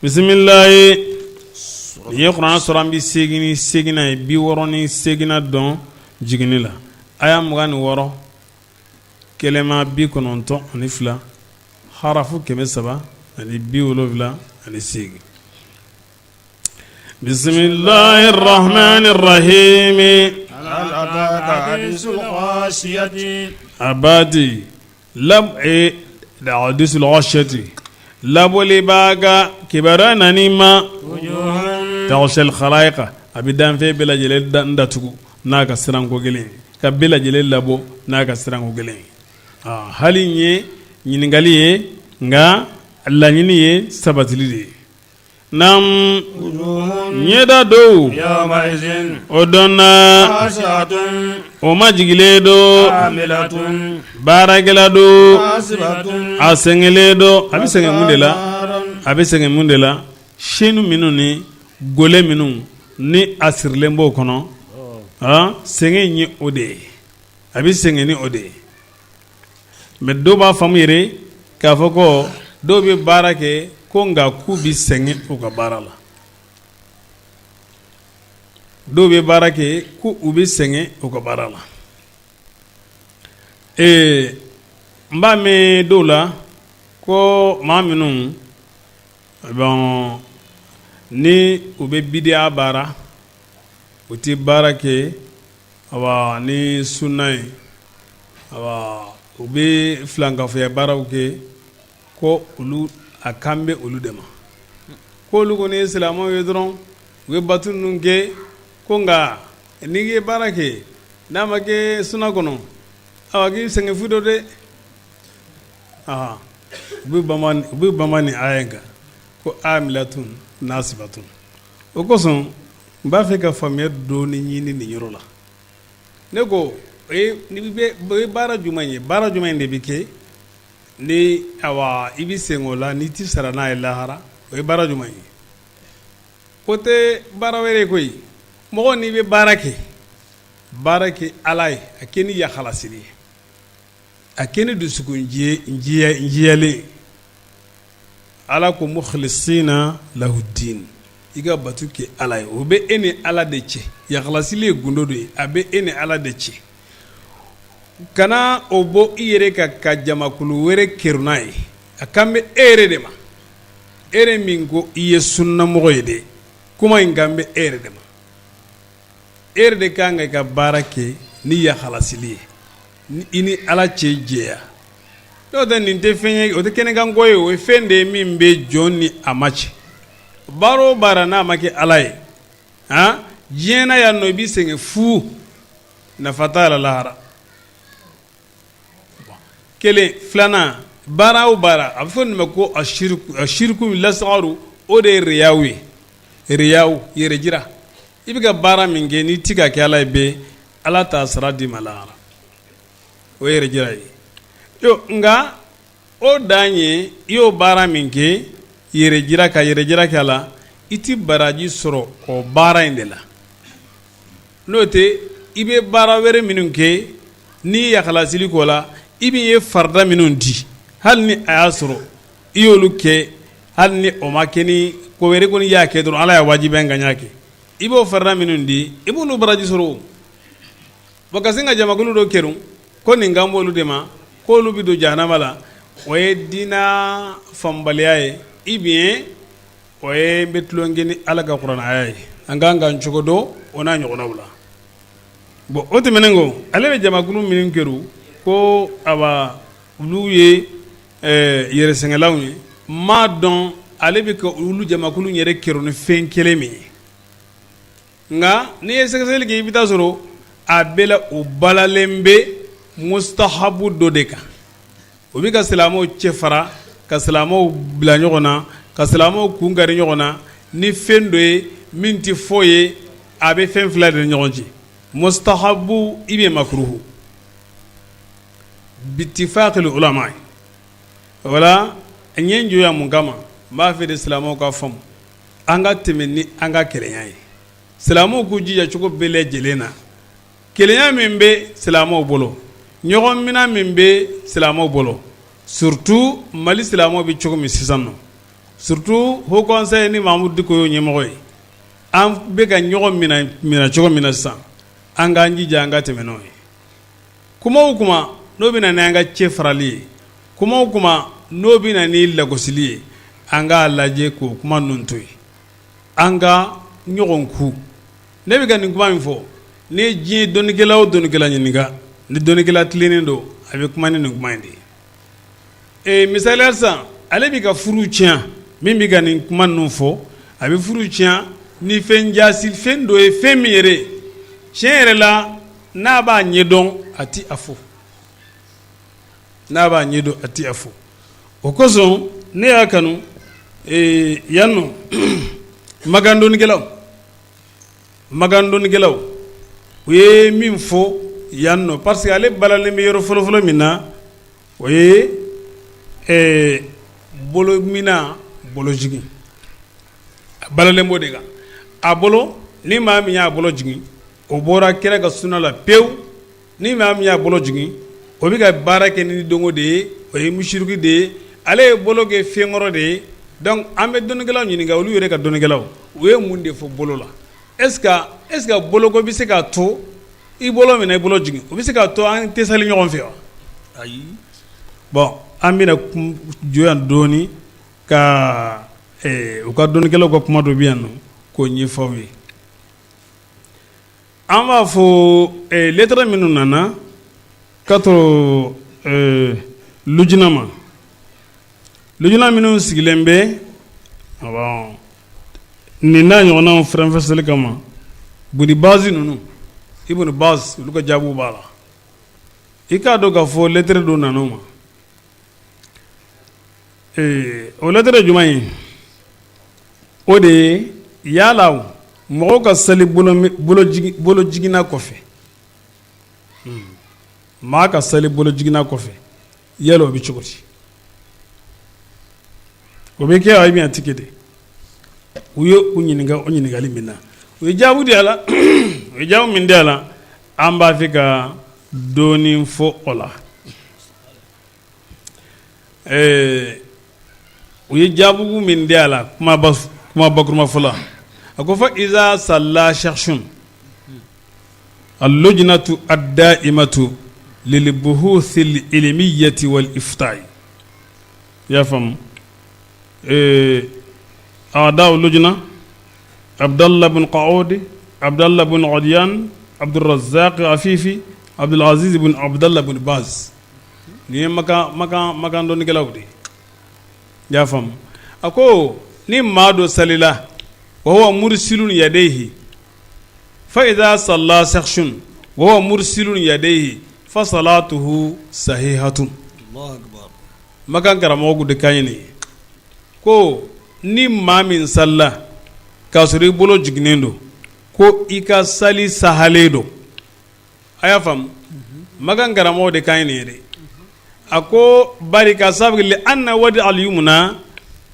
Bisimilayi nin ye kuranɛ suran 88nan ye 68nan don jiginni la aya 26 kɛlɛma 92 harafu 378. Bisimilahi rahmani rahimi abadi hadisul ghashiyati labɔliba ka kibaruya nan'i ma taghshal khalaiqa a bɛ danfɛn bɛɛ lajɛlen datugu n'a ka siranko gɛlɛn ka bɛɛ lajɛlen labɔ n'a ka siranko gɛlɛn hali ye ɲininkali ye nka laɲini ye sabatili de ye Naamu ɲɛda dɔw o don na o majigilen don baarakɛla don a sɛgɛnlen don a bɛ sɛgɛn mun de la a bɛ sɛgɛn mun de la chaîne minnu ni gole minnu ni a sirilen b'o kɔnɔ sɛgɛn ye o de ye a bɛ sɛgɛn ni o de ye mais dɔw b'a faamu yɛrɛ k'a fɔ ko dɔw bɛ baara kɛ ko nka k'u bɛ sɛgɛn u ka baara la dɔw bɛ baara kɛ ko u bɛ sɛgɛn u ka baara la ee n b'a mɛn dɔw la ko maa minnu bon ni u bɛ bidiya baara u tɛ baara kɛ Awa ni sunna ye awa u bɛ filankafoya baaraw kɛ ko olu a kan bɛ olu de ma ko olu kɔni ye silamɛw ye dɔrɔn u bɛ bato ninnu kɛ ko nka n'i ye baara kɛ n'a ma kɛ sunna kɔnɔ awa k'i sɛgɛn fu don dɛ u bɛ bama nin aya in kan ko amilatun nasibatun o kosɔn n b'a fɛ ka faamuya dɔɔni ɲini nin yɔrɔ la ne ko o ye baara jumɛn ye baara jumɛn de bɛ kɛ ni awa i bɛ sɛgɛn o la n'i tɛ sara n'a ye lahara o ye baara jumɛn ye o tɛ baara wɛrɛ ye koyi mɔgɔ n'i bɛ baara kɛ baara kɛ ala ye a kɛ ni yakhalasili ye a kɛ ni dusukun jɛlen ala ko mukhlisina lahu din i ka bato kɛ ala ye o bɛ e ni ala de cɛ yakhalasili ye gundo de ye a bɛ e ni ala de cɛ kana o bɔ i yɛrɛ kan ka jamakulu wɛrɛ kerun n'a ye a kan bɛ e yɛrɛ de ma e yɛrɛ min ko i ye sunnamɔgɔ ye dɛ kuma in kan bɛ e yɛrɛ de ma e yɛrɛ de kan ka i ka baara kɛ ni yakhalasili ye ni i ni ala cɛ jɛya n'o tɛ nin tɛ fɛn ye o tɛ kɛnɛkanko ye o ye fɛn de ye min bɛ jɔn ni a ma cɛ baara o baara n'a ma kɛ ala ye han diɲɛ na yan nɔ i b'i sɛgɛn fu nafa t'a la lahara kelen filanan baara o baara a bɛ fɔ nin ma ko ashiriku lasgaru o de ye riyaw ye riyaw yɛrɛ jira i bɛ ka baara min kɛ n'i ti ka kɛ ala ye bɛ ala t'a sara d'i ma lahara o ye yɛrɛ jira ye yo nka o dan ye i y'o baara min kɛ yɛrɛ jira ka yɛrɛ jira kɛ a la i tɛ baraji sɔrɔ o baara in de la n'o tɛ i bɛ baara wɛrɛ minnu kɛ n'i yakalasili k'o la i bɛ ye farida minnu di hali ni a y'a sɔrɔ i y'olu kɛ hali ni o ma kɛ ni ko wɛrɛ kɔni y'a kɛ dɔrɔn ala y'a wajibiya n kan n y'a kɛ i b'o farida minnu di i b'olu baraji sɔrɔ bon ka sin ka jamakulu dɔ kerun ko nin kan b'olu de ma k'olu bɛ don jahanama la o ye diina faamubaliya ye ou bien o ye n bɛ tulon kɛ ni ala ka kuranɛ aya ye an kan k'an cogo dɔn o n'a ɲɔgɔnnaw la bon o tɛmɛnen kɔ ale bɛ jamakulu minnu kerun ko awa olu ye yɛrɛsɛgɛlaw ye n m'a dɔn ale bɛ ka olu jamakulu yɛrɛ kerun ni fɛn kelen min ye nka n'i ye sɛgɛsɛgɛli kɛ i bɛ taa sɔrɔ a bɛɛ la u balalen bɛ mustahabu dɔ de kan o bɛ ka silamɛw cɛ fara ka silamɛw bila ɲɔgɔn na ka silamɛw kun kari ɲɔgɔn na ni fɛn dɔ ye min tɛ fɔ ye a bɛ fɛn fila de ni ɲɔgɔn cɛ mustahabu ou bien makruhu bitifaqil ulama wala n ye n jɔ yan mun kama n b'a fɛ de silamɛw ka faamu an ka tɛmɛ ni an ka kelenya ye silamɛw k'u jija cogo bɛɛ lajɛlen na kelenya min bɛ silamɛw bolo ɲɔgɔn minɛ min bɛ silamɛw bolo surtout mali silamɛw bɛ cogo min sisan nɔ. Surtout haut conseil ni Mamudu Diko y'o ɲɛmɔgɔ ye, an bɛ ka ɲɔgɔn minɛ cogo min na sisan, an k'an jija an ka tɛmɛ n'o ye. Kuma o kuma n'o bɛ na n'an ka cɛ farali ye, kuma o kuma n'o bɛ na ni lagosili ye, an k'a lajɛ k'o kuma ninnu to yen, an ka ɲɔgɔn ku. Ne bɛ ka nin kuma min fɔ, n'i ye diɲɛ dɔnnikɛla o dɔnnikɛla ɲininka, ni dɔnnikɛla tilennen don, a bɛ kuma ni nin kuma in de ye. Ee misaliya sisan, ale bɛ ka furu tiɲɛ, min bɛ ka nin kuma ninnu fɔ, a bɛ furu tiɲɛ ni fɛn jaasi fɛn dɔ ye, fɛn min yɛrɛ tiɲɛ yɛrɛ la, n'a b'a ɲɛdɔn a tɛ a fɔ, n'a b'a ɲɛdɔn a tɛ a fɔ. O kosɔn ne y'a kanu yan nɔ, Makan dɔnnikɛlaw, Makan dɔnnikɛlaw u ye min fɔ yan nɔ, parce que ale balalen bɛ yɔrɔ fɔlɔfɔlɔ min na, o ye bolomina, bolojigin. A balalen b'o de kan. A bolo, ni maa min y'a bolo jigin, o bɔra kira ka suna la pewu. Ni maa min y'a bolo jigin, o bɛ ka baara kɛ ni dɔnko de ye, o ye musiriki de ye, ale ye bolo kɛ fɛnkɔrɔ de ye. Donc an bɛ dɔnnikɛlaw ɲininka, olu yɛrɛ ka dɔnnikɛlaw, u ye mun de fɔ bolo la? Est ce que boloko bɛ se k'a to i bolo minɛ, i bolo jigin, o bɛ se k'a to an tɛ sali ɲɔgɔn fɛ wa? Ayi. Bon, an bɛna jɔ yan dɔɔnin ka u ka dɔnnikɛlaw ka kuma dɔ bɛ yan nɔ k'o ɲɛfɔ aw ye. An b'a fɔ lettre minnu nana ka to lujina ma, lujina minnu sigilen bɛ nin n'a ɲɔgɔnnaw fɛrɛnfɛsɛli kama, Buni Bazi ninnu, Ibn Baz, olu ka jaabiw b'a la. I k'a dɔn k'a fɔ lettre dɔ nana u ma. O lettre jumɛn ye? O de ye yala mɔgɔw ka sali bolo jiginna kɔfɛ, maa ka sali bolo jiginna kɔfɛ, yala o bɛ cogo di? O bɛ kɛ wa, a tɛ kɛ de? U ye u ɲininka o ɲininkali min na, u ye jaabi di a la. U ye jaabi min di a la, an b'a fɛ ka dɔɔnin fɔ o la. U ye jaabi min di a la, kuma bakuruma fɔlɔ, a ko fa iza salla shakhsun allujnatu ad-da'imatu lil buhuthi al-ilmiyyati wal ifta'i. I y'a faamu? A'da'u lujna: Abdallah bin Qa'udi, Abdallah bin Odiyan, Abdurrazzaq Afifi, Abdul Aziz bin Abdallah bin Baz. Nin ye Makan dɔnnikɛlaw de ye. I y'a faamu? A ko ni maa dɔ salila, wa huwa mursilun yadayhi, fa idha salla shakhsun wa huwa mursilun yadayhi fa salatuhu sahihatun. Makan karamɔgɔw de kan ye nin ye. Ko ni maa min salila k'a sɔrɔ i bolo jiginnen don, ko i ka sali sahalen don. A y'a faamu? Makan karamɔgɔw de kan ye nin ye dɛ. A ko bari ka sabu li anna wadi al yumna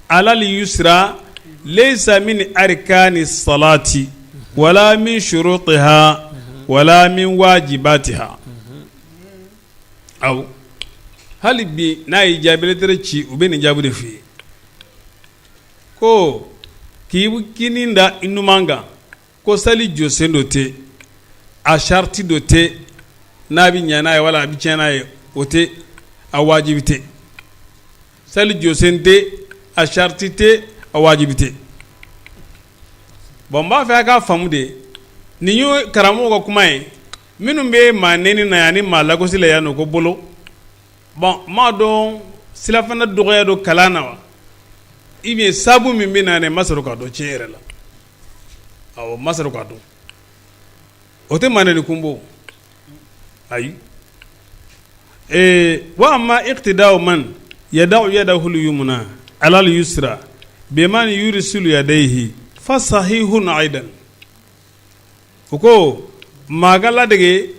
ala al yusra laysa min arkani salati wala min shurutiha wala min wajibatiha. Awɔ, hali bi n'a ye jaabi lettre ci, u bɛ nin jaabi de f'i ye ko k'i kinin da i numan kan, ko sali jɔsen dɔ tɛ, a sariti dɔ tɛ, n'a bɛ ɲɛ n'a ye wala a bɛ tiɲɛ n'a ye, o tɛ, a wajibi tɛ. Sali jɔsen tɛ, a sariti tɛ, a wajibi tɛ. Bon, n b'a fɛ a k'a faamu de, nin ye karamɔgɔw ka kuma ye minnu bɛ maa nɛni na yan ni maa lagosi la yan nɔ ko bolo. Bon, n m'a dɔn silafana dɔgɔya don kalan na wa, ou bien sabu min bɛ na, n ma sɔrɔ k'a dɔn tiɲɛ yɛrɛ la. Awɔ, n ma sɔrɔ k'a dɔn. O tɛ maa nɛni kun bɔ, ayi. Wa amma iqtida'u man yada'u yadahu al-yumna ala al-yusra biman yursilu yadayhi fa sahihun aidan. U ko maa ka ladege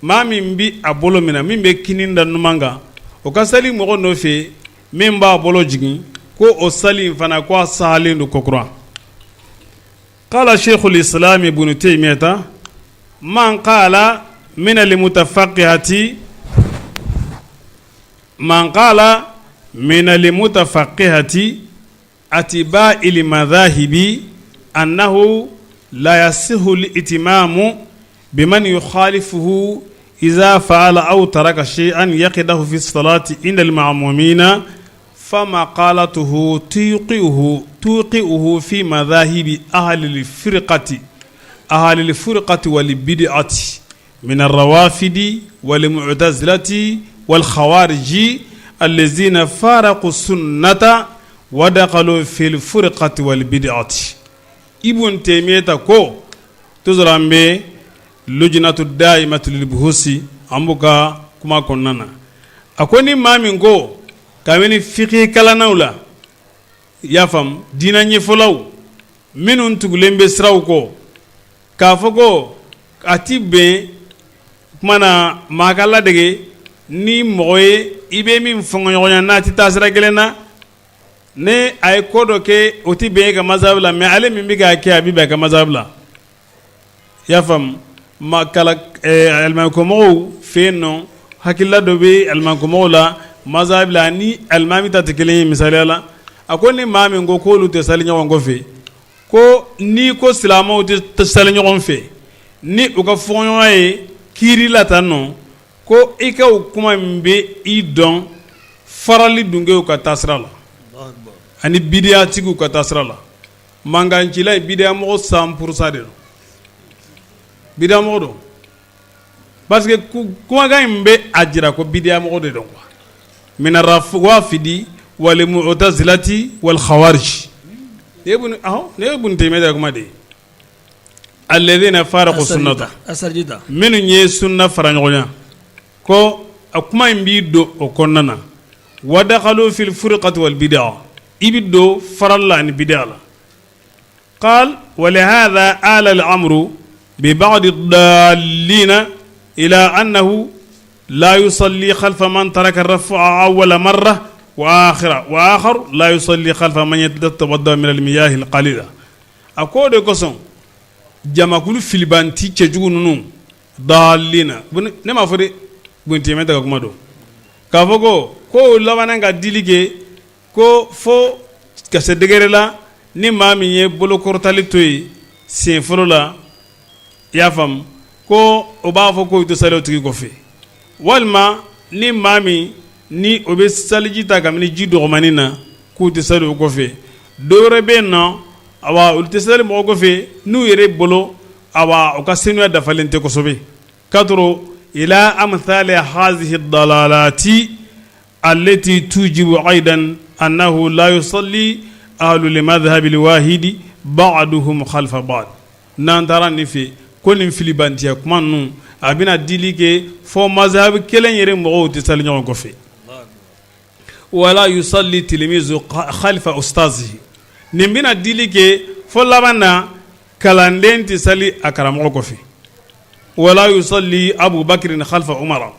maa min bɛ a bolo minɛ, min bɛ kinin da numan kan, o ka sali mɔgɔ nɔfɛ min b'a bolo jigin, ko o sali in fana, ko a sahalen don kokura. Qala sheikhul islam ibn taymiyata man qala min al-mutafaqihati man qala min al-mutafaqihati. atiba'il madhahibi annahu la yasihu al-itimamu biman yukhalifuhu iza fa'ala aw taraka shay'an yaqdahu fi salati inda al-ma'mumina famaqalatuhu tuqi'uhu fi madhahibi ahli al-firqati ahli al-furqati wal bid'ati min ar-rawafidi wal mu'tazilati wal khawariji allazina faraqu sunnata wa dakhalu fil furqati wal bid'ati. Ibn Taymiyata ko toujours an bɛ lujnatu da'imatu lil buhusi an b'u ka kuma kɔnɔna na. A ko ni maa min ko kabini fiqh kalannaw la, i y'a faamu, diinɛ ɲɛfɔlaw minnu tugulen bɛ siraw kɔ, k'a fɔ ko a ti bɛn kuma na maa ka ladege ni mɔgɔ ye i bɛ min fɔɲɔgɔnya n'a tɛ taa sira kelen na, ni a ye ko dɔ kɛ o tɛ bɛn e ka mazhabu la, mais ale min bɛ k'a kɛ a bɛ bɛn a ka mazhabu la. I y'a faamu, ma kala alimamikomɔgɔw fɛ yen nɔ, hakilila dɔ bɛ alimamikomɔgɔw la mazhabu la ni alimami ta tɛ kelen ye. Misaliya la, a ko ni maa min ko k'olu tɛ sali ɲɔgɔn kɔfɛ, ko n'i ko silamɛw tɛ sali ɲɔgɔn fɛ ni u ka fɔɲɔgɔnya ye kiiri la tan nɔ, ko i ka o kuma in bɛ i dɔn farali dungew ka taasira la ani bidiyatigiw ka taasira la. Mankancila ye bidiyamɔgɔ 100% de don, bidiyamɔgɔ don, parce que kumakan in bɛ a jira ko bidiyamɔgɔ de don quoi. Min arrawafidi wal mu'tazilati wal khawarij. Ne ye Ibn Taymiyya kuma de ye, alladhina faraqu sunnata, minnu ye sunna fara ɲɔgɔn ko a kuma in b'i don o kɔnɔna na. Wa dakhalu fil furqati wal bid'a, i bɛ don farali la ani bid'a la. Qal wa lihadha ala al amru bi ba'di dallina ila annahu la yusalli khalfa man taraka rafa awwala marra wa akhira wa akhar la yusalli khalfa man yatawadda min al miyah al qalila. A ko de kosɔn jamakulu filibanti cɛjugu ninnu dallina, ne m'a fɔ dɛ, Ibn Taymiyya ka kuma don, k'a fɔ ko ko laban ka dili kɛ ko fo ka se degré la ni maa min ye bolokɔrɔtali to yen siɲɛ fɔlɔ la, i y'a faamu, ko o b'a fɔ ko i tɛ sali o tigi kɔfɛ, walima ni maa min ni o bɛ saliji ta kabini ji dɔgɔmanin na, k'u tɛ sali o kɔfɛ. Dɔ wɛrɛ bɛ yen nɔ, awa olu tɛ sali mɔgɔ kɔfɛ n'u yɛrɛ bolo, awa u ka senuya dafalen tɛ kosɛbɛ. Katoro ila amthali hazihi dalalati allati tujibu aidan annahu la yusalli ahlul madhhabil wahidi ba'duhum khalfa ba'd. N'an taara nin fɛ ko nin filibantiya kuma ninnu, a bɛna dili kɛ fɔ mazhabi kelen yɛrɛ mɔgɔw tɛ sali ɲɔgɔn kɔfɛ. Wala yusalli tilmizu khalfa ustazihi, nin bɛna dili kɛ fɔ laban na kalanden tɛ sali a karamɔgɔ kɔfɛ. Wala yusalli Abubakar khalfa Umar,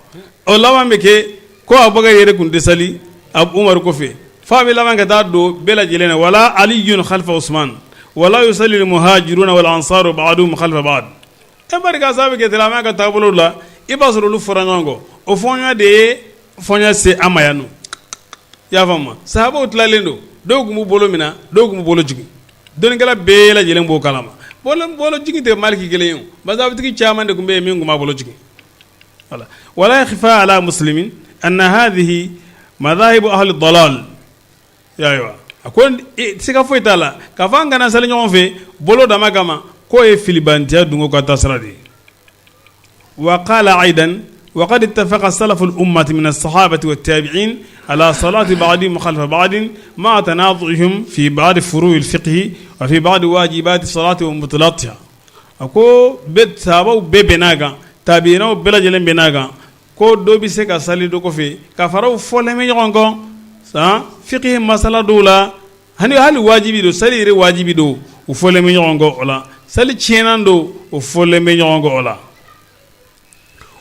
o laban bɛ kɛ ko Abubakar yɛrɛ tun tɛ sali Umaru kɔfɛ, f'a bɛ laban ka taa don bɛɛ lajɛlen na. Wala Aliyun khalfa Usman, wala yusalli muhajiruna wal ansaru ba'duhum khalfa ba'd. E barika sabu kɛ silamɛya ka taabolo la, i b'a sɔrɔ olu fɔra ɲɔgɔn kɔ, o fɔɲɔgɔnya de ye fɔɲɔ se an ma yan nɔ. I y'a faamu, sahabaw tilalen don, dɔw tun b'u bolo minɛ, dɔw tun b'u bolo jigin. Dɔnnikɛla bɛɛ lajɛlen b'o kalama, bolo jigin tɛ maliki kelen ye, mazhabutigi caman de tun bɛ yen min tun b'a bolo jigin. Wala wala yakhfa ala muslimin anna hadhihi madhahibu ahli dalal. Ayiwa, a ko siga foyi t'a la k'a fɔ an kana sali ɲɔgɔn fɛ bolo dama kama, k'o ye filibantiya dungo ka taasira de ye. Wa qala aidan wa qad ittafaqa salafu al-ummati min as-sahabati wat-tabi'in ala salati ba'dihim khalfa ba'din ma'a tanazu'ihim fi ba'd furu' al-fiqh wa fi ba'd wajibati salati wa mubtilatiha. A ko sahabaw bɛɛ bɛnn'a kan, tabi'inaw bɛɛ lajɛlen bɛnn'a kan ko dɔ bɛ se ka sali dɔ kɔfɛ ka fara u fɔlen bɛ ɲɔgɔn kɔ san fiqh masala dɔw la, hani hali wajibi don, sali yɛrɛ wajibi don, u fɔlen bɛ ɲɔgɔn kɔ o la, sali tiɲɛnan don, o fɔlen bɛ ɲɔgɔn kɔ o la.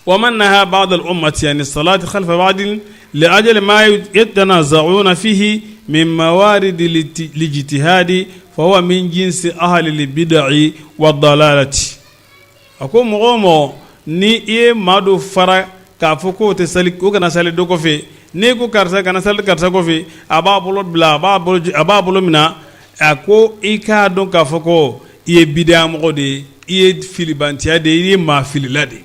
Wa man naha ba'd al-ummati ani salati khalfa ba'din li ajli ma yatanaza'una fihi min mawarid al-ijtihadi fa huwa min jinsi ahli al-bid'i wa dalalati. A ko mɔgɔ o mɔgɔ ni i ye maa dɔ fara k'a fɔ k'o tɛ sali, k'o kana sali dɔ kɔfɛ, n'i ko karisa kana sali karisa kɔfɛ, a b'a bolo bila, a b'a bolo minɛ. A ko i k'a dɔn k'a fɔ ko i ye bidiyamɔgɔ de ye, i ye filibantiya de ye, i ye maa filila de ye.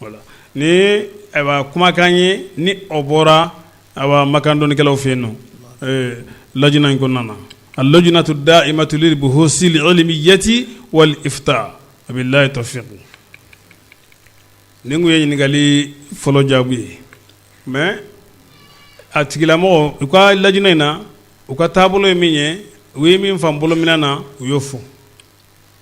Voilà, ni ayiwa kumakan ye ni o bɔra ayiwa Makan dɔnnikɛlaw fɛ yen nɔ lajina in kɔnɔna na, al-lajnatu da'imatu lil buhusi al-ilmiyyati wal ifta billahi tawfiq. Nin tun ye ɲininkali fɔlɔ jaabi ye, mais a tigilamɔgɔ u ka lajina in na, u ka taabolo ye min ye, u ye min faamu bolominɛ na, u y'o fɔ.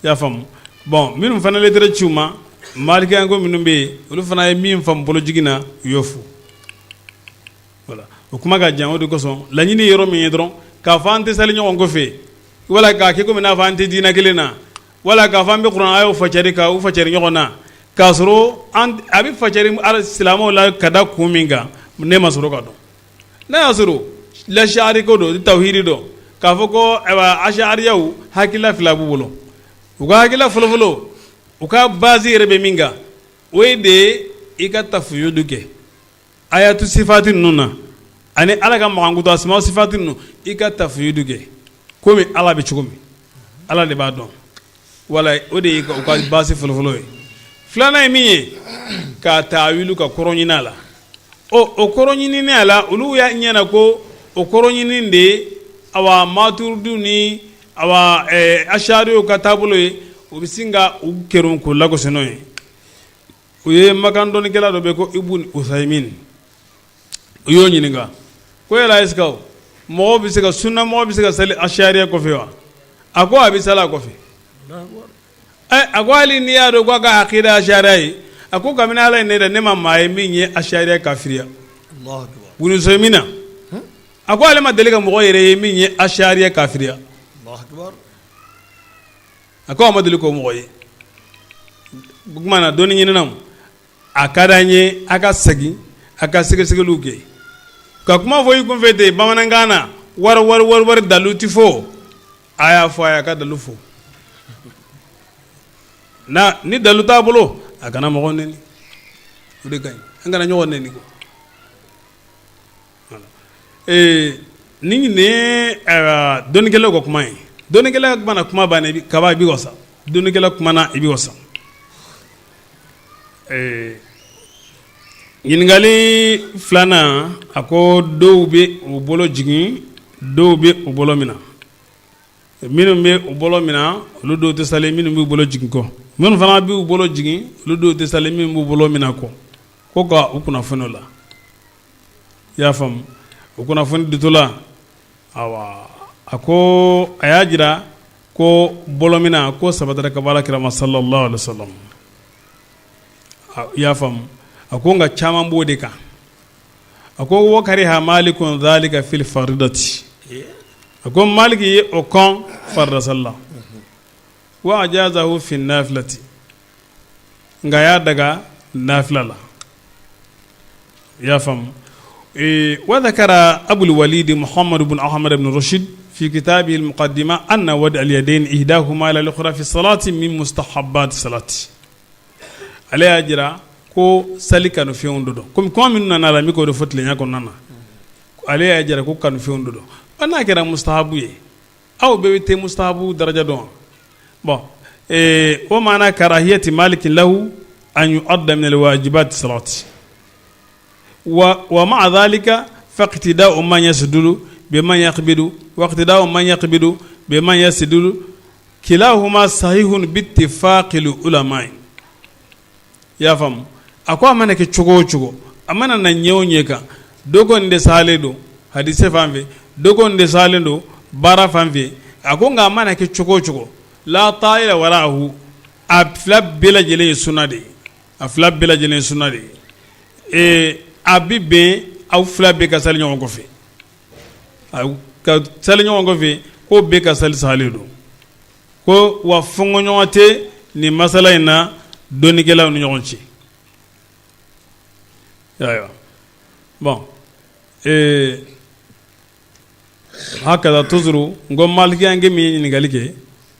I y'a faamu? Bon, minnu fana lettre ci u ma, malikiyanko minnu bɛ yen, olu fana ye min faamu bolojigin na, u y'o fɔ. Voilà, o kuma ka jan. O de kosɔn laɲini ye yɔrɔ min ye dɔrɔn, k'a fɔ an tɛ sali ɲɔgɔn kɔfɛ, wala k'a kɛ komi n'a fɔ an tɛ diinɛ kelen na, wala k'a fɔ an bɛ kuranɛ ayaw facari ka u facari ɲɔgɔn na, k'a sɔrɔ a bɛ facari silamɛw la ka da kun min kan, ne ma sɔrɔ ka dɔn. N'a y'a sɔrɔ lashari ko don, tawhidi don, k'a fɔ ko ayiwa ashariyaw hakilila fila b'u bolo. U ka hakilila fɔlɔfɔlɔ, u ka base yɛrɛ bɛ min kan, o ye de ye i ka tafwidu kɛ ayatu sifati ninnu na ani Ala ka makankutu asma sifati ninnu, i ka tafwidu kɛ komi Ala bɛ cogo min, Ala de b'a dɔn. Wala o de ye u ka base fɔlɔfɔlɔ ye. Filanan ye min ye, k'a tawilu, ka kɔrɔ ɲini a la. O kɔrɔ ɲini a la, olu y'a ɲɛna ko o kɔrɔ ɲini de ye awa maturudu ni awa ashariw ka taabolo ye. U bɛ sin ka u kerun k'u lagosi n'o ye. U ye Makan dɔnnikɛla dɔ bɛ ko Ibn Usaymin, u y'o ɲininka ko yala est-ce que mɔgɔ bɛ se ka sunna mɔgɔ bɛ se ka sali ashariya kɔfɛ wa? A ko a bɛ sali a kɔfɛ. A ko hali n'i y'a dɔn k'a ka akida ashariya ye, a ko kabini Ala ye ne da, ne ma maa ye min ye ashariya kafiriya. Ibn Usaymin a ko ale ma deli ka mɔgɔ yɛrɛ ye min ye ashariya kafiriya. A ko a ma deli k'o mɔgɔ ye. O tuma na dɔnni ɲininaw, a ka di an ye a ka segin a ka sɛgɛsɛgɛliw kɛ, ka kuma fɔ i kunfɛ ten bamanankan na, wari wari wari wari, dalu tɛ fɔ. A y'a fɔ a ye a ka dalu fɔ. Na ni dalu t'a bolo, a kana mɔgɔ neni. O de ka ɲi, an kana ɲɔgɔn neni. Ee, ni nin ye dɔnnikɛlaw ka kuma ye, dɔnnikɛla mana kuma ban kaba, i bɛ wasa. Dɔnnikɛla kumana, i bɛ wasa. Ee, ɲininkali filanan, a ko dɔw bɛ u bolo jigin, dɔw bɛ u bolo minɛ. Minnu bɛ u bolo minɛ, olu dɔw tɛ sali minnu b'u bolo jigin kɔ. Minnu fana b'u bolo jigin, olu dɔw tɛ sali minnu b'u bolo minɛ kɔ. Ko ka u kunnafoni o la, i y'a faamu? O kunnafoni ditɔla, awa, a ko a y'a jira ko bolominɛ ko sabatira ka bɔ Ala kira ma sallallahu alaihi wasallam, i y'a faamu? A ko nka caman b'o de kan. A ko wa kariha malikun dhalika fil faridati, a ko Maliki ye o kɔn farida sali la, wa ajazahu fi nafilati, nka a y'a daga nafila la, i y'a faamu? Wa dhakara abul walid muhammad ibn ahmad ibn rushd fi kitabihi al muqaddima anna wad al yadayn ihdahuma ala al ukhra fi salati min mustahabbat salati. Ale y'a jira ko sali kanufɛnw dɔ don, komi kuma minnu nana la, n bɛ k'o de fɔ tilenya kɔnɔna na. Ale y'a jira ko kanufɛnw dɔ don. N'a kɛra mustahabu ye, aw bɛɛ bɛ te mustahabu daraja dɔn. Bon, o maana karahiyati maliki lahu an yu'adda min alwajibati salati wa ma'a dhalika faqtida'u man yasdulu biman yaqbidu wa iqtida'u man yaqbidu biman yasdulu kilahuma sahihun bittifaqil ulama. I y'a faamu? A ko a mana kɛ cogo o cogo, a mana na ɲɛ o ɲɛ kan, dɔ ko nin de salen don hadise fan fɛ, dɔ ko nin de salen don baara fan fɛ. A ko nka a mana kɛ cogo o cogo, la ta'ila wara'ahu, a fila bɛɛ lajɛlen ye sunna de ye, a fila bɛɛ lajɛlen ye sunna de ye. Ee, a bɛ bɛn aw fila bɛɛ ka sali ɲɔgɔn kɔfɛ, ka sali ɲɔgɔn kɔfɛ, ko bɛɛ ka sali salen don. Ko wa fɔnkɔɲɔgɔn tɛ nin masala in na dɔnnikɛlaw ni ɲɔgɔn cɛ. Ayiwa, bon, ee, hakaza toujours n ko malikiyankɛ min ye ɲininkali kɛ,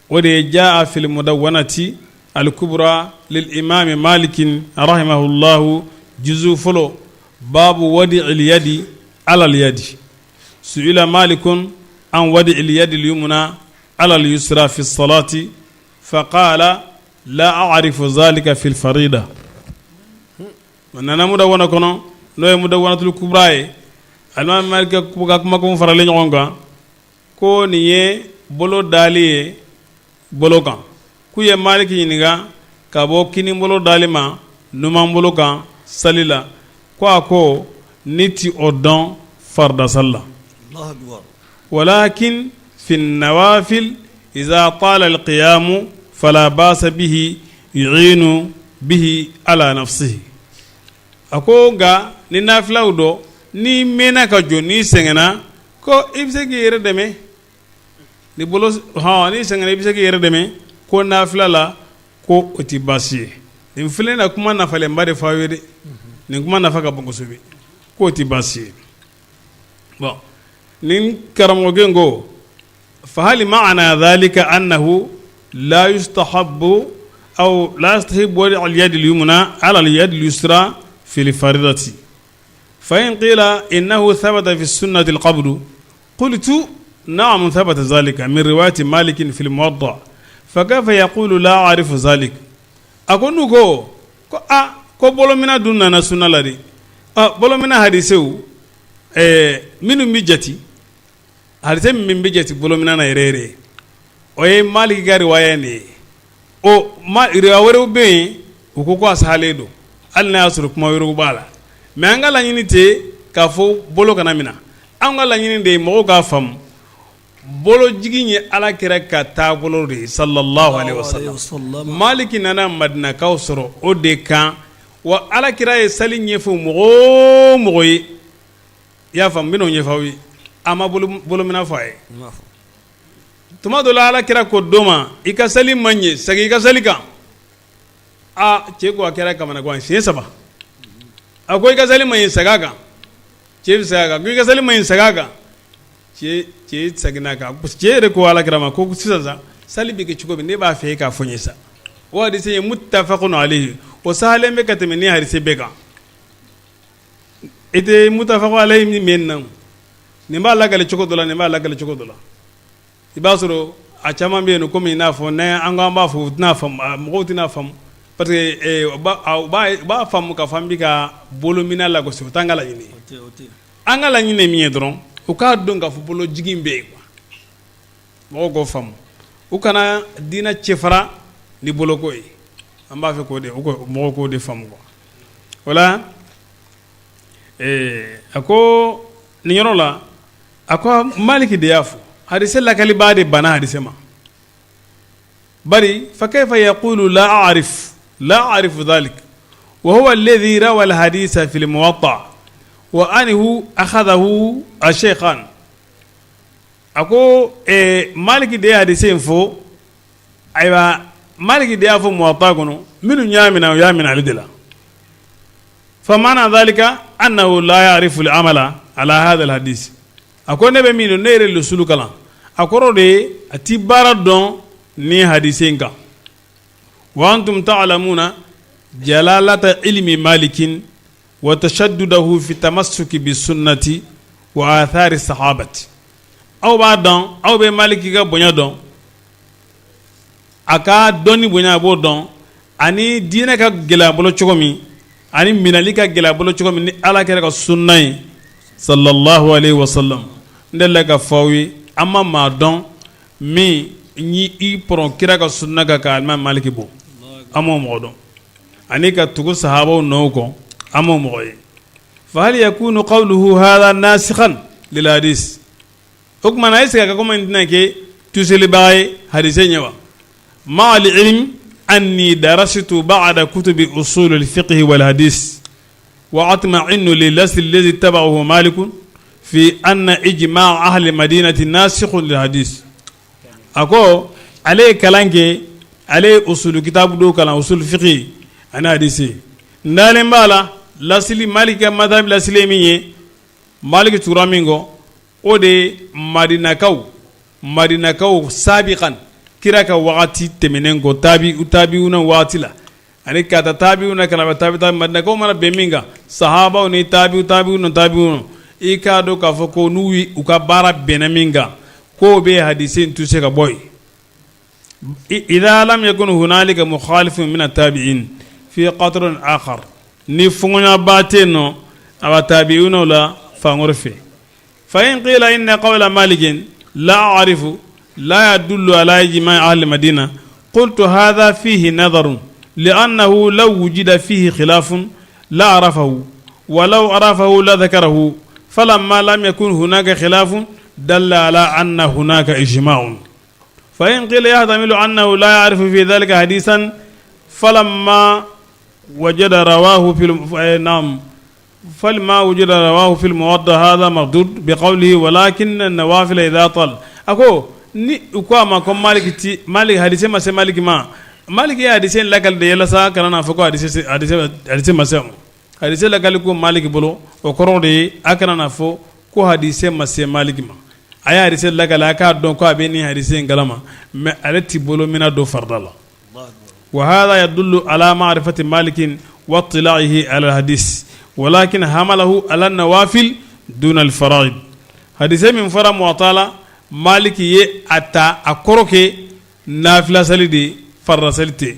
o de ye jaa fil mudawwanati al-kubra lil imam malikin rahimahullahu, juzu fɔlɔ, babu wadi al yadi ala al yadi, su'ila malikun. an wadi'il yadil yumna ala al-yusra fi salati faqala la a'rifu zalika fil farida. A nana Mudawana kɔnɔ, n'o ye Mudawanatul kubra ye, alimami Maliki ka kumakan faralen ɲɔgɔn kan ko nin ye bolo dali ye bolo kan. K'u ye Maliki ɲininka ka bɔ kini bolo dali ma numan bolo kan sali la, ko a ko ne ti o dɔn farida sali la, walakin fi nawafil iza tala alqiyamu fala basa bihi yu'inu bihi ala nafsihi. A ko nka ni nafilaw dɔ, n'i mɛnna ka jɔ, n'i sɛgɛnna, ko i bɛ se k'i yɛrɛ dɛmɛ ni bolo hɔn, n'i sɛgɛnna i bɛ se k'i yɛrɛ dɛmɛ ko nafila la, ko o tɛ baasi ye. Nin filɛ na kuma nafalenba de fɔ aw ye dɛ, nin kuma nafa ka bon kosɛbɛ, k'o tɛ baasi ye. Bon, nin karamɔgɔkɛ in ko fahal ma'ana dhalika annahu la yustahabbu aw la yustahabbu wadi'u al-yadi al-yumna ala al-yadi al-yusra fi al-faridati fa in qila innahu thabata fi sunnati al-qabdu qultu na'am thabata dhalika min riwayati Malik fi al-Muwatta fa kayfa yaqulu la a'rifu dhalik. A ko n'u ko ko a ko bolomina dun nana sunna la de, bolomina hadisew minnu bɛ jate, hadise min bɛ jate bolomina na yɛrɛ yɛrɛ, o ye Maliki ka riwaya de ye. O ma riwaya wɛrɛw bɛ yen, u ko ko a sahalen don, hali n'a y'a sɔrɔ kuma wɛrɛw b'a la. Mais an ka laɲini tɛ k'a fɔ bolo kana minɛ, an ka laɲini de ye mɔgɔw k'a faamu bolojigin ye Ala kira ka taabolo de ye sallallahu alaihi wasallam. Maliki nana Madinakaw sɔrɔ o de kan, wa Ala kira ye sali ɲɛfɔ mɔgɔ o mɔgɔ ye, i y'a faamu, n bɛn'o ɲɛfɔ aw ye, a ma bolomina fɔ a ye. Tuma dɔ la Ala kira ko dɔ ma i ka sali ma ɲɛ, segin i ka sali kan. Aa, cɛ ko a kɛra kamanagan siɲɛ saba. A ko i ka sali ma ɲɛ, segin a kan. Cɛ bɛ segin a kan, ko i ka sali ma ɲɛ, segin a kan. Cɛ seginna a kan. Cɛ yɛrɛ ko Ala kira ma ko sisan sa sali bɛ kɛ cogo min, ne b'a fɛ e k'a fɔ n ye sa. O hadise ye muttafaqun alayhi, o sahalen bɛ ka tɛmɛ ni hadise bɛɛ kan. I tɛ muttafaqun alayhi min mɛn na, nin b'a lakale cogo dɔ la, nin b'a lakale cogo dɔ la. I b'a sɔrɔ a caman bɛ yen komi i n'a fɔ ne an ko an b'a fɔ, u tɛna faamu, mɔgɔw tɛna faamu, parce que u b'a faamu k'a fɔ an bɛ ka bolomina lagosi. O t'an ka laɲini ye. An ka laɲini ye min ye dɔrɔn, u k'a dɔn k'a fɔ bolojigin bɛ yen quoi. Mɔgɔw k'o faamu, u kana diinɛ cɛfara ni boloko ye. An b'a fɛ k'o de mɔgɔw k'o de faamu quoi. O la a ko nin yɔrɔ la, a ko Maliki de y'a fɔ, hadise lakalibaa de banna hadise ma. Bari fa kayfa yaqulu la a'rif la a'rifu dhalik wa huwa alladhi rawa al-hadisa fi al-muwatta wa anhu akhadhahu ash-shaykhan. A ko Maliki de ye hadise in fɔ. Ayiwa, Maliki de y'a fɔ Muwatta kɔnɔ, minnu y'a minɛ, u y'a minɛ ale de la. Fa maana dhalika annahu la ya'rifu al-amala ala hadha al-hadith. A ko ne bɛ min dɔn, ne yɛrɛ lusulu kalan, a kɔrɔ de ye a ti baara dɔn ni hadise in kan. Wa antum ta'lamuna jalalata ilmi malikin wa tashaddudahu fi tamassuki bi sunnati wa athari sahabati. Aw b'a dɔn, aw bɛ Maliki ka bonya dɔn, a ka dɔnni bonya a b'o dɔn, ani diinɛ ka gɛlɛn a bolo cogo min, ani minɛli ka gɛlɛn a bolo cogo min ni Ala kira ka sunna ye sallallahu alayhi wa sallam. N delila k'a fɔ aw ye, an ma maa dɔn min ni i pɔrɔn kira ka sunna kan ka alimami Maliki bɔ, an m'o mɔgɔ dɔn, ani ka tugu sahabaw nɔw kɔ, an m'o mɔgɔ ye. Fa hal yakunu qawluhu hadha nasikhan lil hadis? O tuma na est-ce que a ka kuma in tɛna kɛ tuselibaga ye hadise ɲɛ wa? Ma al ilm anni darastu ba'da kutubi usul al fiqh wal hadis wa atma'innu lil asl alladhi taba'ahu Malik fi anna ijma' ahli madinati nasikhun lil hadis. A ko ale ye kalan kɛ, ale ye usulu kitabu dɔw kalan, usul fiqh ani hadisi. N dalen b'a la lasili Malik ka madhab lasili ye min ye, Malik tugura min kɔ, o de ye Madinakaw sabiqan, kira ka wagati tɛmɛnen kɔ, tabiuna waati la, ani ka taa tabiuna ka na tabi tabi, Madinakaw mana bɛn min kan, sahabaw ni tabiu tabiuna tabiuna, i k'a dɔn k'a fɔ ko n'u u ka baara bɛnna min kan, K'o bɛ hadise in tuse ka bɔ yen. Idha lam yakun hunalika mukhalifun min at-tabi'in fi qatrin akhar, ni fɔnkɔɲɔgɔnba tɛ yen nɔ awa tabi'unaw la fan wɛrɛ fɛ. Fa in qila inna qawla malikin la a'rifu la yadullu ala ijma'i ahli madina, qultu hadha fihi nadarun li'annahu law wujida fihi khilafun la arafahu wa law arafahu la dhakarahu, falamma lam yakun hunaka khilafun dalla ala anna hunaka ijma'un. Fa in qila yahtamilu annahu la ya'rifu fi dhalika hadisan, falamma wajada rawahu fil nam falima wujida rawahu fil muwatta hadha mardud bi qawlihi walakin an-nawafil idha tal. A ko ni u ko a ma ko Maliki ti Maliki hadise ma se Maliki ma, Maliki ye hadise in lakali de yalasa kana n'a fɔ ko hadise ma se a ma. Hadise lakali ko Maliki bolo, o kɔrɔ de ye a kana n'a fɔ ko hadise ma se Maliki ma. A ye hadise lakali, a k'a dɔn ko a bɛ nin hadise in kalama, mais ale ti bolo mina don farida la. Wa hadha yadullu ala ma'rifati malikin wa ittila'ihi ala al-hadis, walakin hamalahu ala an-nawafil duna al-fara'id. Hadise min fɔra Muwatta la, Maliki ye a ta a kɔrɔ kɛ nafila sali de ye, farida sali tɛ.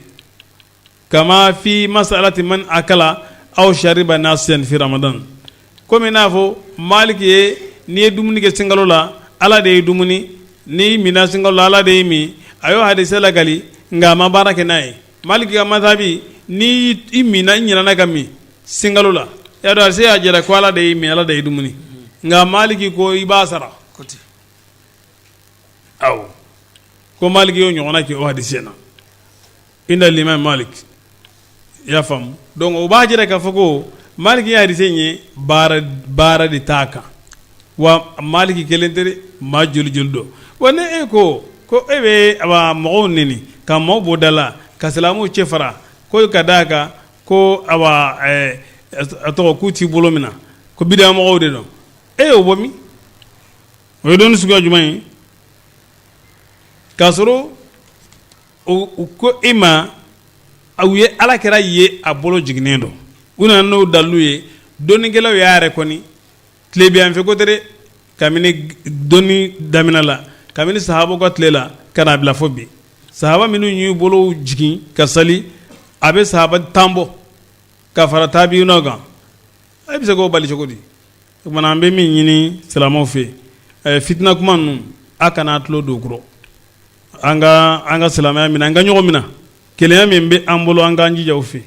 Kama fi masalati man akala aw shariba nasiyan fi ramadan, komi n'a fɔ Maliki ye n'i ye dumuni kɛ sunkalo la, Ala de ye dumuni, n'i minna sunkalo la, Ala de ye min. A y'o hadise lakali, nka a ma baara kɛ n'a ye. Maliki ka mazhabi, ni i minna, i ɲinɛna ka min sunkalo la, y'a dɔn hadise y'a jira ko Ala de ye min, Ala de ye dumuni, nka Maliki ko i b'a sara. Awɔ, ko Maliki y'o ɲɔgɔnna kɛ o hadise na inda l'imam Malik. I y'a faamu? Donc o b'a jira k'a fɔ ko Maliki ye hadise in ye baara de t'a kan. Wa Maliki kelen tɛ dɛ, maa joli joli don. Wa ni e ko ko e bɛ awa mɔgɔw neni ka maaw bɔ da la ka silamɛw cɛ fara ko ka d'a kan ko awa a tɔgɔ k'u t'i bolo minɛ, ko bid'a mɔgɔw de don, e y'o bɔ min? O ye dɔnni suguya jumɛn ye? K'a sɔrɔ u ko e ma u ye Ala kira ye a bolo jiginnen don, u nana n'o dalilu ye. Dɔnnikɛlaw y'a yɛrɛ kɔni tilebinyanfɛ ko tɛ dɛ, kabini dɔnni daminɛ la, kabini sahabaw ka tile la ka n'a bila fo bi, sahaba minnu y'u bolo jigin ka sali, a bɛ sahaba 10 bɔ ka fara tabi'unaw kan. E bɛ se k'o bali cogo di? O tuma an bɛ min ɲini silamɛw fɛ, fitina kuma ninnu, a kana tulo don kɔrɔ. An ka silamɛya minɛ, an ka ɲɔgɔn minɛ, kelenya min bɛ an bolo, an k'an jija o fɛ.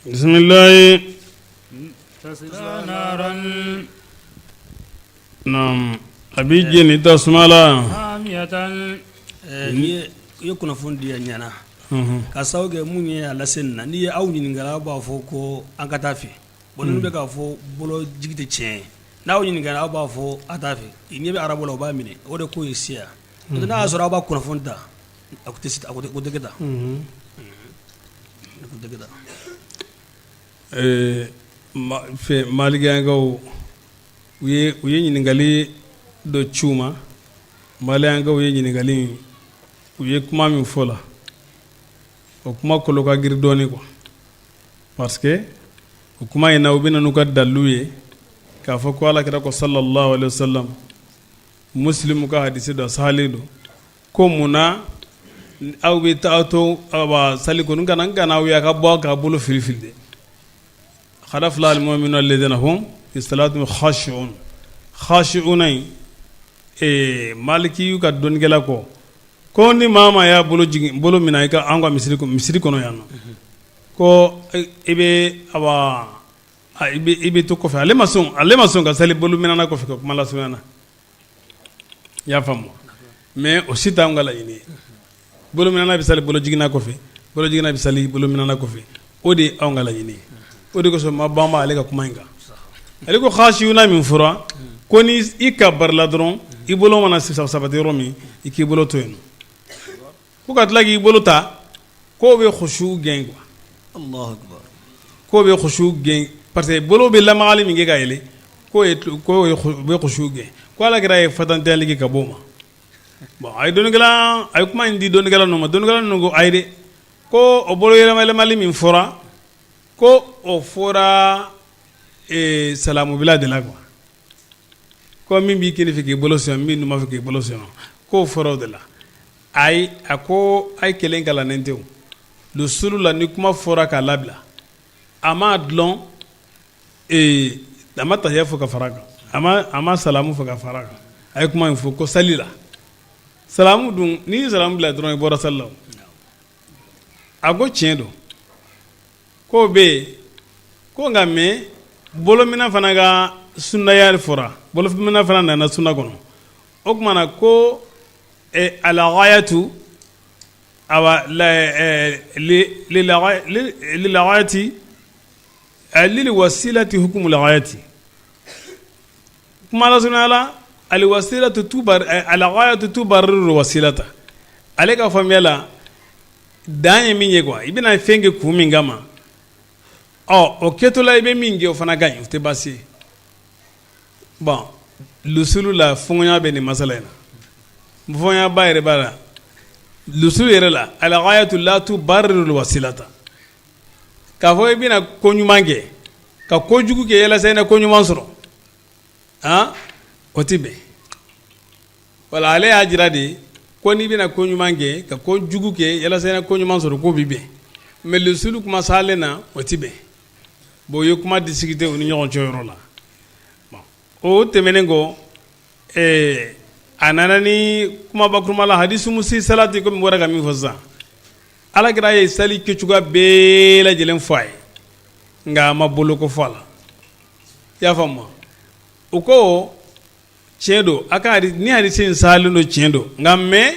Bisimilayi. A b'i jeni tasuma la. I ye kunnafoni di a ɲɛna ka sababu kɛ mun ye a lase nin na, n'i ye aw ɲininka, aw b'a fɔ ko an ka taa fɛ. Bon ninnu bɛ k'a fɔ bolo jigi tɛ tiɲɛ ye, n'aw ɲininka, aw b'a fɔ a t'a fɛ. I ɲɛ bɛ arabu la, u b'a minɛ, o de ko ye siya. N'a y'a sɔrɔ aw b'a kunnafoni ta, a tɛ kɛ tan. Fɛ malikiyankaw u ye ɲininkali dɔ ci u ma. Malikiyankaw ye ɲininkali, u ye kuma min fɔ la, o kuma kolo ka girin dɔɔnin quoi, parce que o kuma in na, u bɛ na n'u ka dalilu ye k'a fɔ ko Ala kira ko sallallahu alaihi wasallam, Muslimu ka hadisi dɔ sahalen don, ko munna aw bɛ taa to sali kɔni kana n kana aw ye a ka bɔ k'a bolo fili fili dɛ. Qad aflaha al-mu'minuna alladhina hum fi salatihim khashi'un. Khashi'una in, Maliki ka dɔnnikɛla ko ni maa maa y'a bolo jigin, bolo minɛ i ka an ka misiri kɔnɔ yan nɔ, ko i bɛ awa i bɛ to kɔfɛ. Ale ma sɔn ka sali bolo minɛna kɔfɛ, ka kuma lasurunya na. I y'a faamu? Mais o si t'anw ka laɲini ye. Bolo minɛna bɛ sali bolo jiginna kɔfɛ, bolo jiginna bɛ sali bolo minɛna kɔfɛ, o de ye anw ka laɲini ye. O de kosɔn ma banba ale ka kuma in kan. Ale ko khashi'una min fɔra, ko ni i ka barila dɔrɔn, i bolo mana sabati yɔrɔ min, i k'i bolo to yen. Ko ka tila k'i bolo ta, k'o bɛ khushu gɛn quoi, k'o bɛ khushu gɛn, parce que bolo bɛ lamagali min kɛ ka yɛlɛ, k'o bɛ khushu gɛn. Ko Ala kira ye fatantɛli kɛ ka bɔ o ma. Bon, a ye dɔnnikɛla, a ye kuma in di dɔnnikɛla ninnu ma. Dɔnnikɛla ninnu ko ayi dɛ, ko o bolo yɛlɛma min fɔra, ko o fɔra salamubila de la quoi. Ko min b'i kini fɛ k'i bolo se min numan fɛ k'i bolo se k'o fɔra o de la. Ayi, a ko a ye kelen kalannen tɛ lusulu la, ni kuma fɔra k'a labila, a m'a dulon, a ma tahiya fɔ ka fara kan, a ma salamu fɔ ka fara kan. A ye kuma in fɔ ko sali la salamu dun, n'i ye salamu bila dɔrɔn, i bɔra sali la. A ko tiɲɛ don, k'o bɛ yen ko, nka mais bolominɛ fana ka sunnaya fɔra, bolominɛ fana nana sunna kɔnɔ. O tuma na ko alghayatu, awa lilghayati lil wasilati hukumul ghayati. Kuma lasurunya la, alwasilatu tubar alghayatu tubarriru wasilata. Ale ka faamuya la, dan ye min ye quoi, i bɛna fɛn kɛ kun min kama, ɔ o kɛtɔla i bɛ min kɛ, o fana ka ɲi, o tɛ baasi ye. Bon, lusulu la, fɔɲɔgɔnya bɛ nin masala in na, fɔɲɔgɔnyaba yɛrɛ b'a la. Lusulu yɛrɛ la, alghayatu la tubarriru wasilata, k'a fɔ i bɛna ko ɲuman kɛ ka ko jugu kɛ yalasa i na ko ɲuman sɔrɔ, han, o tɛ bɛn. Wala ale y'a jira de ko n'i bɛna ko ɲuman kɛ ka ko jugu kɛ yalasa i na ko ɲuman sɔrɔ, k'o bɛ bɛn, mais lusulu kuma salen na, o tɛ bɛn. Bon, u ye kuma discuter u ni ɲɔgɔn cɛ yɔrɔ la. O tɛmɛnen kɔ, a nana ni kuma bakuruma la, hadisu musi salati, komi n bɔra ka min fɔ sisan. Alakira ye sali kɛcogoya bɛɛ lajɛlen fɔ a ye, nka a ma boloko fɔ a la. I y'a faamu? U ko tiɲɛ don, a ka ni hadisi in salen don, tiɲɛ don, nka mais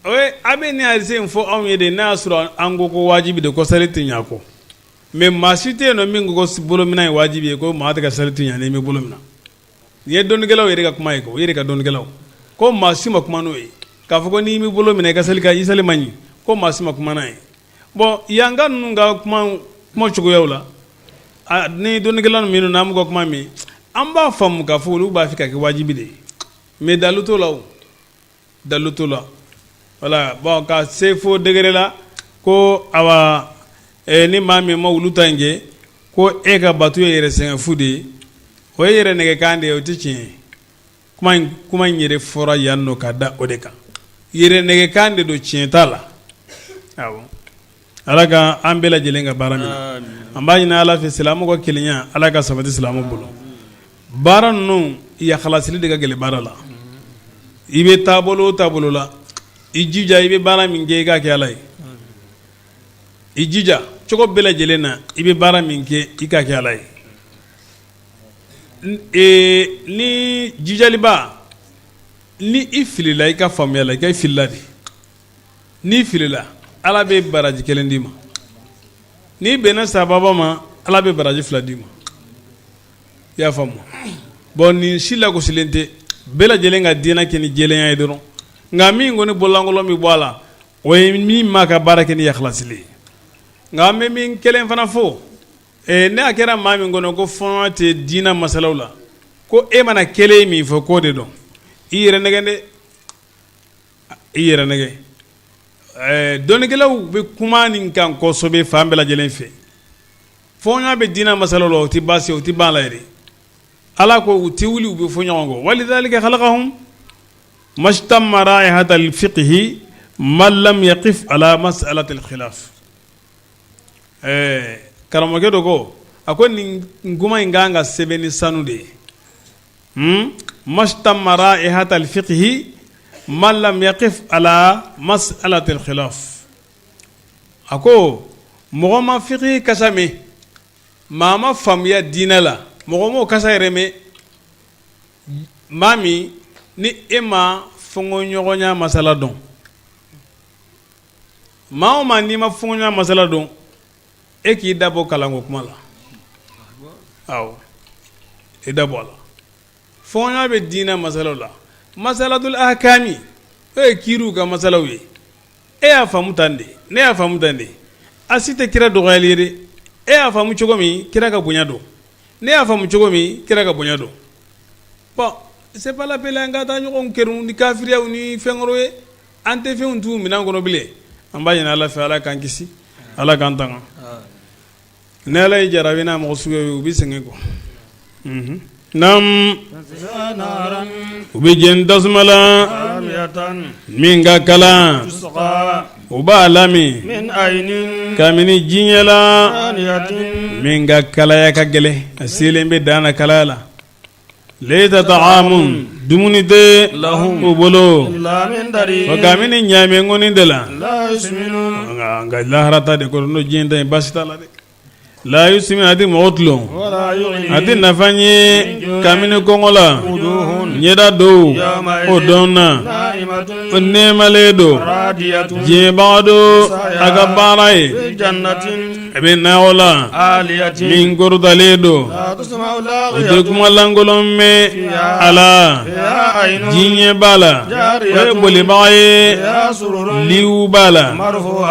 a bɛ ni hadisi in fɔ anw ye de, n'a y'a sɔrɔ an ko ko wajibi de ko sali tɛ ɲɛ kɔ. Mais maa si tɛ yen nɔ min ko ko bolominɛ ye wajibi ye, ko maa tɛ ka sali tɛ ɲɛ n'i ma bolo minɛ. Nin ye dɔnnikɛlaw yɛrɛ ka kuma ye, o yɛrɛ ka dɔnnikɛlaw ko maa si ma kuma n'o ye k'a fɔ ko n'i m'i bolo minɛ i ka sali ka i sali man ɲi, ko maa si ma kuma n'a ye. Bon, yanka ninnu ka kuma cogoyaw la, ni dɔnnikɛla minnu n'an b'u ka kuma min, an b'a faamu k'a fɔ olu b'a fɛ ka kɛ wajibi de ye, mais dalu t'o la, o dalu t'o la. Wala, bon, ka se fo degré la ko awa ni maa min ma olu ta in kɛ, ko e ka bato ye yɛrɛ sɛgɛn fu de ye, o ye yɛrɛ nɛgɛkan de ye, o tɛ tiɲɛ ye. Kuma in yɛrɛ fɔra yan nɔ ka da o de kan, yɛrɛ nɛgɛkan de don, tiɲɛ t'a la. Awɔ, Ala ka an bɛɛ lajɛlen ka baara minɛ. An b'a ɲini Ala fɛ, silamɛw ka kelenya, Ala ka sabati silamɛw bolo. Baara ninnu yakhalasili de ka gɛlɛn baara la. I bɛ taabolo o taabolo la, i jija, i bɛ baara min kɛ, i k'a kɛ Ala ye. I jija cogo bɛɛ lajɛlen na, i bɛ baara min kɛ, i k'a kɛ Ala ye. Ni jijaliba, ni i filila i ka faamuya la, i ka i filila de. N'i filila, Ala bɛ baraji kelen d'i ma. N'i bɛnna sababa ma, Ala bɛ baraji fila d'i ma. I y'a faamu? Bon, nin si lagosilen tɛ, bɛɛ lajɛlen ka diinɛ kɛ ni jɛlenya ye dɔrɔn. Nka min kɔni bololankolon bɛ bɔ a la, o ye min maa ka baara kɛ ni yakhalasili ye. Nka an bɛ min kelen fana fɔ, ne a kɛra maa min kɔnɔ ko fɔɲɔ tɛ diinɛ masalaw la, ko e mana kelen min fɔ k'o de don, i yɛrɛ nɛgɛn dɛ, i yɛrɛ nɛgɛn. Dɔnnikɛlaw bɛ kuma nin kan kosɛbɛ fan bɛɛ lajɛlen fɛ. Fɔɲɔ bɛ diinɛ masalaw la, o tɛ baasi, o tɛ ban la yɛrɛ. Ala ko u tɛ wuli u bɛ fɔ ɲɔgɔn kɔ. Walidhalika khalaqahum mastamma raihata alfiqhi man lam yaqif ala mas'alati alkhilaf. Ɛɛ, karamɔgɔkɛ dɔ ko, a ko nin kuma in kan ka sɛbɛn ni sanu de ye. Mastamma raihata alfiqhi man lam yaqif ala mas'alati alkhilaf. A ko mɔgɔ ma fiqhi kasa mɛn, maa ma faamuya diinɛ la, mɔgɔ m'o kasa yɛrɛ mɛn, maa min ni e ma fɔɲɔgɔnya masala dɔn, maa o maa n'i ma fɔɲɔgɔnya masala dɔn, e k'i da bɔ kalanko kuma la. Awɔ, i da bɔ a la. Fɔɲɔgɔnya bɛ diinɛ masalaw la, masalatul ahkami, o ye kiiriw ka masalaw ye. E y'a faamu tan de, ne y'a faamu tan de. A si tɛ kira dɔgɔyali ye dɛ. E y'a faamu cogo min, kira ka bonya don. Ne y'a faamu cogo min, kira ka bonya don. Bon, c'est pas la peine an ka taa ɲɔgɔn kɛrun ni kafiriyaw ni fɛn wɛrɛw ye. An tɛ fɛnw t'u minɛn kɔnɔ bilen. An b'a ɲini Ala fɛ, Ala k'an kisi, Ala k'an tanga. Ni Ala ye jarabi n'a mɔgɔ suguya ye, u bɛ sɛgɛn quoi. Naamu u bɛ jeni tasuma la min ka kalan u b'a lamin kabini jiɲɛ la min ka kalaya ka gɛlɛn a selen bɛ dan na kalaya la laysa ta'amun dumuni tɛ u bolo fo kabini ɲaamɛ ŋɔni de la nka lahara ta de kɔrɔ n'o diɲɛ ta in baasi t'a la dɛ la yusmin a tɛ mɔgɔ tulon a tɛ nafa ɲɛ kabini kɔngɔ la ɲɛda dɔw o don na o nɛɛmalen don diɲɛbaga don a ka baara ye a bɛ nakɔ la min kɔrɔtalen don o tɛ kuma lankolon mɛn a la jiɲɛ b'a la o ye bolibaga ye liw b'a la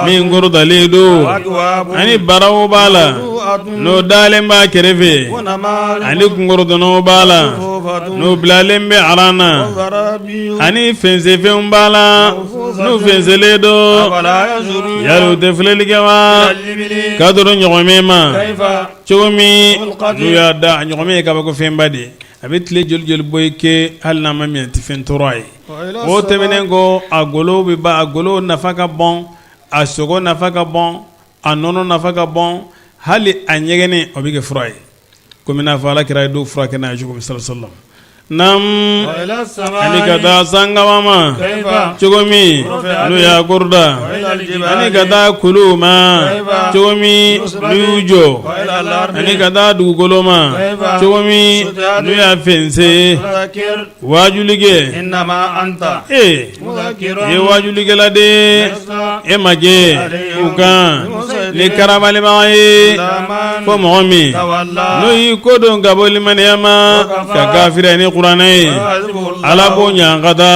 min kɔrɔtalen don ani baraw b'a la n'o dalen b'a kɛrɛfɛ ani kunkɔrɔdonnaw b'a la n'o bilalen bɛ aran na ani fɛnsɛfɛnw b'a la n'u fɛnsɛlen don yali u tɛ filɛli kɛ wa ka dɔrɔn ɲɔgɔmɛ ma cogo min n'u y'a da a ɲɔgɔmɛ ye kabako fɛnba de ye a bɛ tile joli joli bɔ i kɛ hali n'a ma min tɛ fɛn tɔɔrɔ a ye o tɛmɛnen kɔ a golo bɛ ban a golo nafa ka bon a sogo nafa ka bon a nɔnɔ nafa ka bon hali a ɲɛgɛnɛ o bɛ kɛ fura ye komi n'a fɔ ala kira ye dɔw furakɛ n'a ye cogo min sallallahu Naamu ani ka taa sankaba ma cogo min n'u y'a kɔrɔta ani ka taa kuluw ma cogo min n'u y'u jɔ ani ka taa dugukolo ma cogo min n'u y'a fɛnsɛn waajuli kɛ ee i ye waajulikɛla de ye e ma kɛ u kan ni karabalibaga ye fo mɔgɔ min n'o y'i kɔ don ka bɔ limaniya ma ka kafiriya ni kuranɛ ye ala b'o ɲangata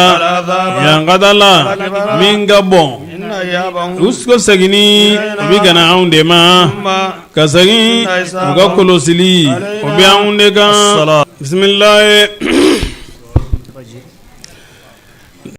ɲangata la min ka bon u seginni u bɛ ka na anw de ma ka segin u ka kɔlɔsili o bɛ anw de kan bisimilayi.